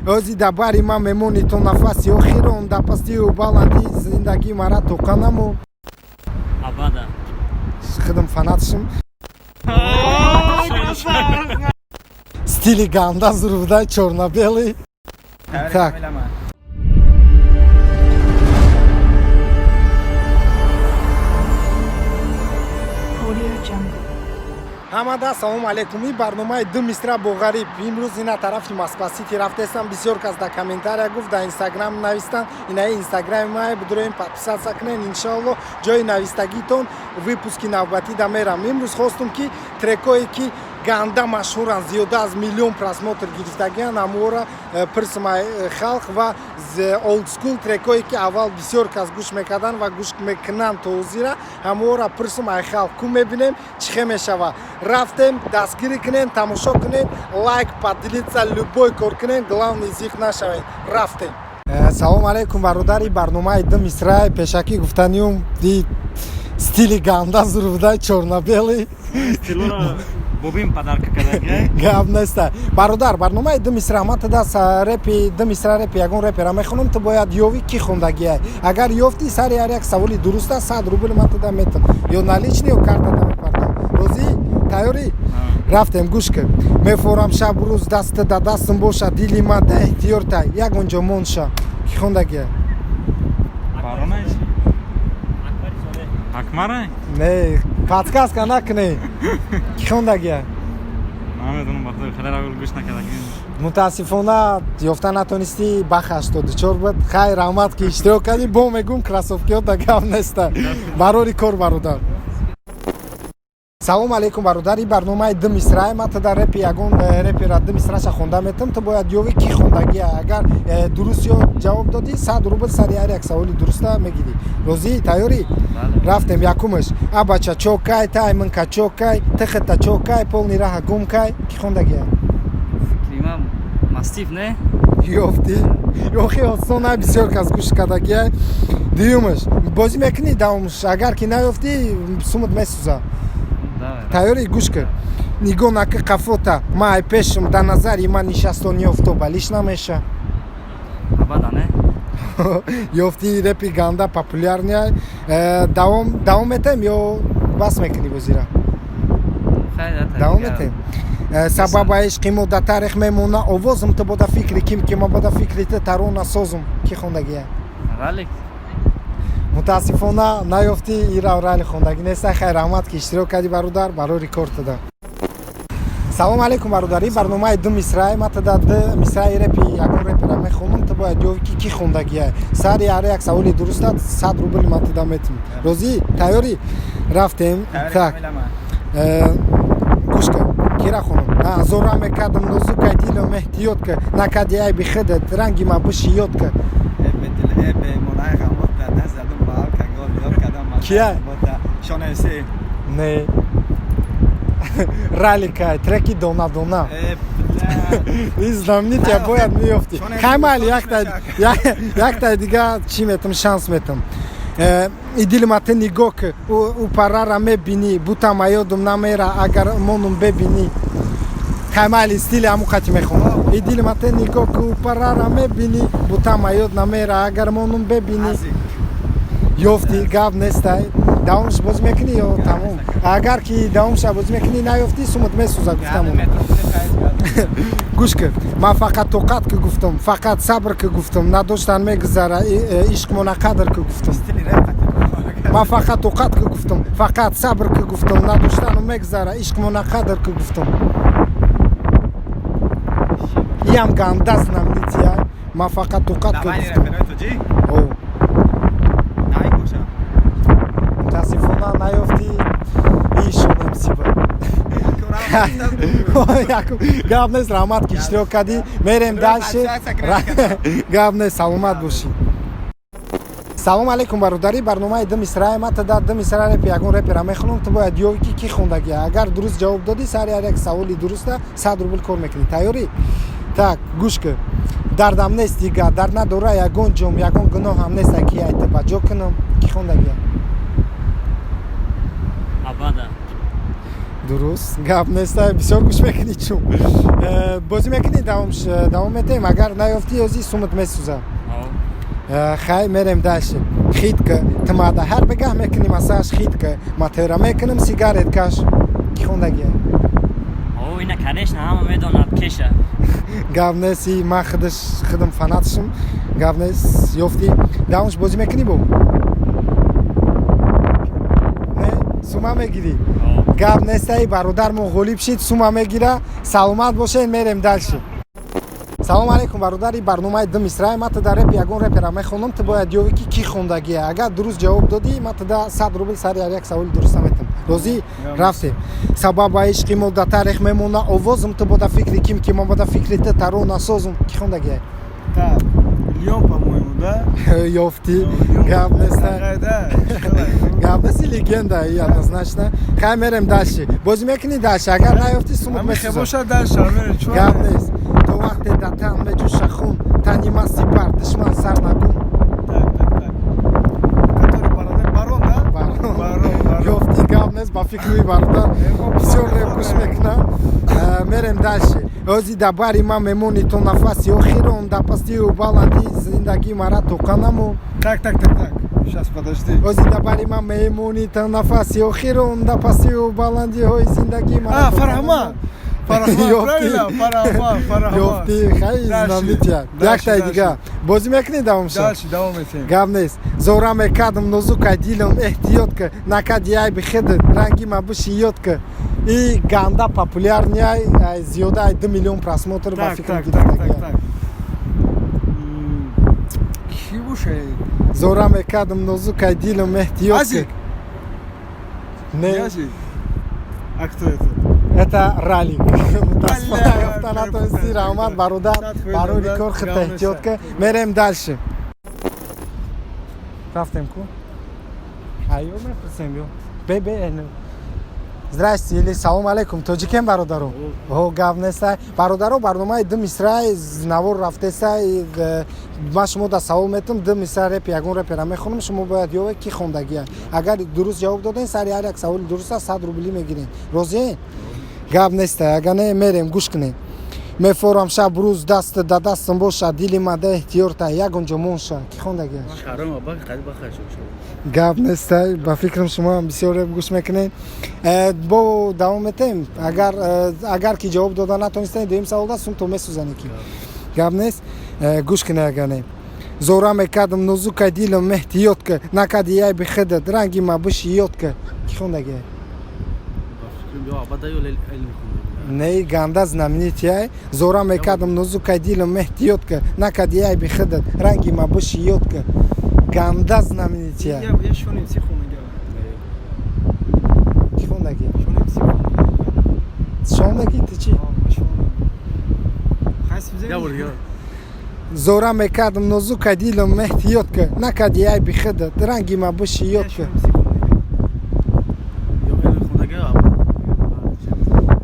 Ози дар бари ман мемонӣ то нафаси охирон, дар пастию баландӣ зиндагӣ мара тоқа намон. Абада. Худам фанатшим. Стили ганда зурбуда, чёрно-белый. Так. Audio Jungle. Ҳамада салому алейкум. Ин барномаи «Ду мисра бо ғариб». Имрӯз ина тарафи Москва Сити рафтестам. Бисёр кас дар комментария гуфт, дар Инстаграм навистанд. Инаи Инстаграми май, бидуроем, подписаться кунен. Иншоалло, ҷои навистагитон выпуски навбатӣ да мерам. Имрӯз хостум, ки трекое, ки ганда машҳуранд, зиёда аз миллион просмотр гирифтагиан, ҳаморо пирсмай халқ ва old school трекое, ки аввал бисёр кас гӯш мекарданд ва гӯш мекунанд то ҳозира, ҳаморо пирсум ай халқ. Ку мебинем, чӣ хел мешава. Рафтем, дастгирӣ кунем, тамошо кунем, лайк, поделиться, любой кор кунем, главный зиқ нашавед. Рафтем. Салому алейкум, бародари. Барномаи «Ду мисра». Пешакӣ гуфтаниум, ди стили ганда зурбуда, чёрно-белый. Стилора бобин подарка кардагӣ. Гап неста, бародар. Барномаи «Ду мисра». Ман туда репи, ду мисра репи ягон репера мехонам, ту бояд ёвӣ, ки хондагиай. Агар ёфтӣ, сари ҳар як саволи дуруста 100 рубл ман туда метам, ё наличный, ё картада мепартам. Розӣ? Тайёрӣ? Рафтем, гӯш кун. Мефорам шабу рӯз даста да дастам боша, дили ма да эҳтиёрта, ягон ҷо монша. Ки хондагиай? Баронай? Акмарай? Не, подсказка накунӣ. Ки хондагиай? Намедонам, ба худо, хеле рагул гӯш накардагӣ. Мутаассифона, ёфта натонистӣ. Бах 84 буд. Хайр, раҳмат, ки иштирок кардӣ. Бо мегум, кроссовкиҳо да гап неста. Барори кор, бародар. Салому алейкум, бародар. Ин барномаи «Ду мисра». Ман туда репи ягон репера ду мисраша хонда метам, ту бояд ёвӣ, ки хондагия. Агар дуруст ё ҷавоб додӣ, 100 рубл сари ҳар як саволи дуруста мегирӣ. Розӣ? Тайёрӣ? Рафтем. Якумаш: абача чокай тай мынка чокай тихита чокай полный раҳа гум кай. Ки хондагия? Фикримам, Мастиф, не? Ёфтӣ? Охи, осон на, бисёр кас гӯш кардагия. Дуюмаш бозӣ мекунӣ? Давомш, агар ки наёфтӣ, сумут месӯза. Давай. Тайёрӣ? Гӯш кун. Нигоҳ наки қафота, ма ай пешам, дар назари ман нишастони офтоба лиш намеша. Абада, не? Ёфтӣ. Репи ганда популярный. Давом метаем ё бас мекунӣ бозира? Хайр. Давом метаем. Сабаба ишқи мо дар таърих мемона овозам, ту бода фикри ким ки ма бода фикри ту тарона созум. Ки хондагия? Ралик. Мутаассифона, наёфтӣ. Ира рали хондагӣ неста. Хайр, раҳмат, ки иштирок кардӣ, бародар, барори кор туда. Салому алейкум, бародар. Ин барномаи «Ду мисраи». Ман туда ду мисраи репи ягон репера мехонам, ту бояд ёвӣ, ки ки хондагия. Сари ҳар як саволи дуруста 100 рубл ман туда метам. Розӣ? Тайёрӣ? Рафтем. Так. Гӯш кун, кира хонум? Зора мекардам нозукай дилам, эҳтиёт ка накади айби худат, ранги ма биши ёд ка. Кия? Не, Ралика, треки «Дона дона». И знаменития, бояд меёфтӣ. Хай, майли, яктай дига чӣ метам, шанс метам. И дилма ту нигоҳ ки, ӯ парара мебинӣ, бутама ёдум намера, агар монум бебинӣ. Хай, майли, стили ҳамун қати мехонам. И дилма ту нигоҳ ки, ӯ парара мебинӣ, бутама ёд намера, агар монум бебинӣ. Ёфтӣ? Гап нестай. Давомш бозӣ мекунӣ ё тамом? Агар ки давомша бозӣ мекунӣ, наёфтӣ, сумут месӯза, гуфтамон. Гӯш кун. Ман фақат тоқат ки гуфтам, фақат сабр ки гуфтам, надоштан мегузара, ишқмона қадр ки гуфтам. Ман фақат тоқат ки гуфтам, фақат сабр ки гуфтам, надоштану мегузара, ишқмона қадр ки гуфтам. Иам ганда знаменития. Ман фақат тоқат ки гуфтам. О. Мутаассифона, наёфтӣ. Ишонем сиба. Гап нест, раҳмат, ки иштирок кардӣ. Мерем дальше. Гап нест, саломат бошӣ. Салом алейкум, бародари. Барномаи «Ду мисраи». Ман туда ду мисра репи ягон репера мехонам, ту бояд ёвӣ, ки ки хондагия. Агар дуруст ҷавоб додӣ, сари ҳар як саволи дуруста 100 рубл кор мекунӣ. Тайёрӣ? Так, гӯш кун. Дардам нест дига, дард надора ягон ҷом, ягон гуноҳам нест, ки айта ба ҷо кунам. Ки хондагия? Абада. Дуруст, гап неста, бисёр гӯш мекунӣ чун. Бозӣ мекунӣ, давом метаем, агар наёфтӣ, ёзи сумат месӯза. Хай, мерем дальше. Хитка тимада ҳар бегаҳ мекунӣ массаж, хитка матера мекунам, сигарет каш. Ки хондагия? О, ина, конечно, ҳама медонад, Кеша. Гап нест, и ман худаш худам фанатшим. Гап нест, ёфтӣ. Давомш бозӣ мекунӣ бо? Не, сума мегирӣ. Гап нестай, бародармон ғолиб шид, сума мегира. Саломат бошед, мерем дальше. Салом алейкум, бародари. Барномаи «Ду мисраи». Ма туда реп ягон репера мехонам, ту бояд ёвӣ, ки кӣ хондагия. Агар дуруст ҷавоб додӣ, ма туда 100 рубл сари ҳар як саволи дуруста метам. Розӣ? Рафтем. Сабаба ишқи мо да таърих мемона овозум, ту бода фикри ким ки мо бода фикри ту тарона созум. Кӣ хондагия? Так, Леон, по-моему, да? Ёфтӣ, гап неста. Да. Гап нест, легенда и однозначно. Хай, мерем дальше. Бозӣ мекунӣ дальше? Агар наёфтӣ, сумут месӯзад. Бошад, дальше, мерем. Чё? Гап нест. То вақте да тан меҷӯша хун, тани ма сипар, душман сарнагун. Так. Который борода? Барон, да? Барон. Барон, барон. Ёфтӣ, гап нест, ба фикри бародар бисёр реп гӯш мекунам. Мерем дальше. Ози да бари ман мемонӣ то нафаси охирон, да пастию баландӣ зиндагӣ мара тоқа намон. Так. Сейчас, подожди. Ози да бари ман мемонӣ то нафаси охирон, да пастию баландиҳои зиндагӣ мара А, тоқа Фарҳаман. намон. Фарҳаман, Ёфтӣ. правильно? Фарҳаман, Фарҳаман. Ёфтӣ, хай. Дальше, Знаменития. дальше, Яктай дальше. дига бозӣ мекунӣ давомша? Дальше, давом этим. Гап нест. Зора мекардам нозукай дилам, эҳтиёт ка, накади айби хидат, ранги ма буши ёд ка. И ганда популярный ай, ай зиёда ай 2 миллион просмотр ба фикрам гирифтагия. Так. Ки боша? Зора мекардам нозукай дилам, эҳтиёт ка. Азик. Не. Азик. А кто это? Это Ралик. Мутаассифона, Бля, ёфта натонисти. Раҳмат, бародар, барои кор. Хита эҳтиёт ка. Мерем дальше. Рафтем ку, айё мепурсем ё бебе. Здрасте или салом алейкум. Тоҷикем, бародаро? О, гап нестай, бародаро. Барномаи «Ду мисраи» навор рафтестай. Ман шумо да савол метам, ду мисра реп ягон репера мехонам, шумо бояд ёве, ки хондагия. Агар дуруст ҷавоб додем, сари ҳар як саволи дуруста 100 рубли мегирем. Розиен? Гап нестай. Агар не, мерем. Гӯш кунем. Мефорам шаб рӯз, даст да дастам боша, дили мада эҳтиёрта, ягон ҷо монша. Ки хондагия? Гап нестай, ба фикрам, шумо бисёр реп гӯш мекунед. Бо давом метем. Агар ки ҷавоб дода натонистем, дуюм савол да сум то месӯзане ки. Гап нест. Гӯш кунед, агар не. Зора мекардам нозукай дилам, эҳтиёт ка, накади айби худат, ранги ма биши ёд ка. Ки хондагия? Не, ганда знаменитый. Зора мекардам нозукай дилам, эҳтиёт ка, накади айби худат, ранги ма биши ёд ка. Ганда знаменитый. Я Шон МС хондагия. Ки хондагия? Шон МС хондагия. Шондаги ту чӣ? Зора мекардам нозукай дилам, эҳтиёт ка, накади айби худат, ранги ма биши ёд ка.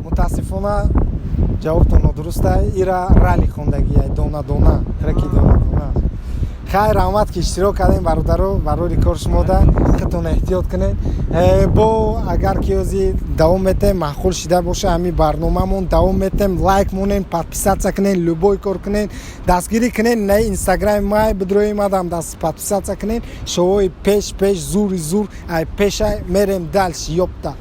Мутаассифона, ҷавобтон нодуруста. Ира Рали хондагия, «Дона дона», треки «Дона дона». Хайр, раҳмат, ки иштирок кардем, бародаро, барори кор шумода. Худтон эҳтиёт кунед. Бо агар ки ози давом метем, маъқул шида боша ҳамин барномамон, давом метем. Лайк монем, подписаться кунед, любой кор кунед, дастгирӣ кунед. На инстаграми май бидроим, адам даст подписаться кунед. Шоуҳои пеш пеш, зури зур, ай пешай. Мерем дальше, ёпта.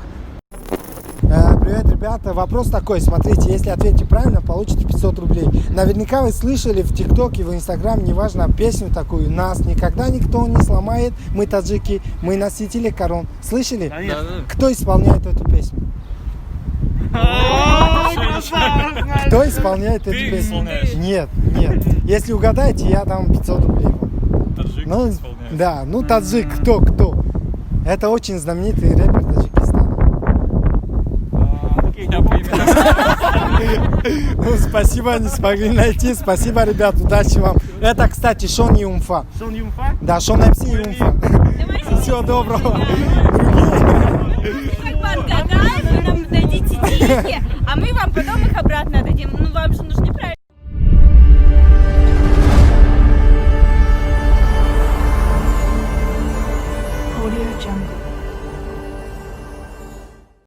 Привет, ребята. Вопрос такой. Смотрите, если ответите правильно, получите 500 рублей. Наверняка вы слышали в ТикТоке, в Инстаграме, неважно, песню такую: «Нас никогда никто не сломает. Мы таджики, мы носители корон». Слышали? Конечно. Кто исполняет эту песню? Кто исполняет эту Ты песню? исполняешь. Нет, нет. Если угадаете, я дам 500 рублей вам. Таджик Ну, исполняет. да, ну таджик, кто, кто? Это очень знаменитый рэпер Таджикистана. Я по именам. Ну, спасибо, не смогли найти. Спасибо, ребят, удачи вам. Это, кстати, Шон и Умфа. Шон Юмфа? Да, Шон МС и Умфа. Всего доброго. Другие. Как банк Агаев, вы нам дадите деньги, а мы вам потом их обратно дадим. Ну, вам же нужны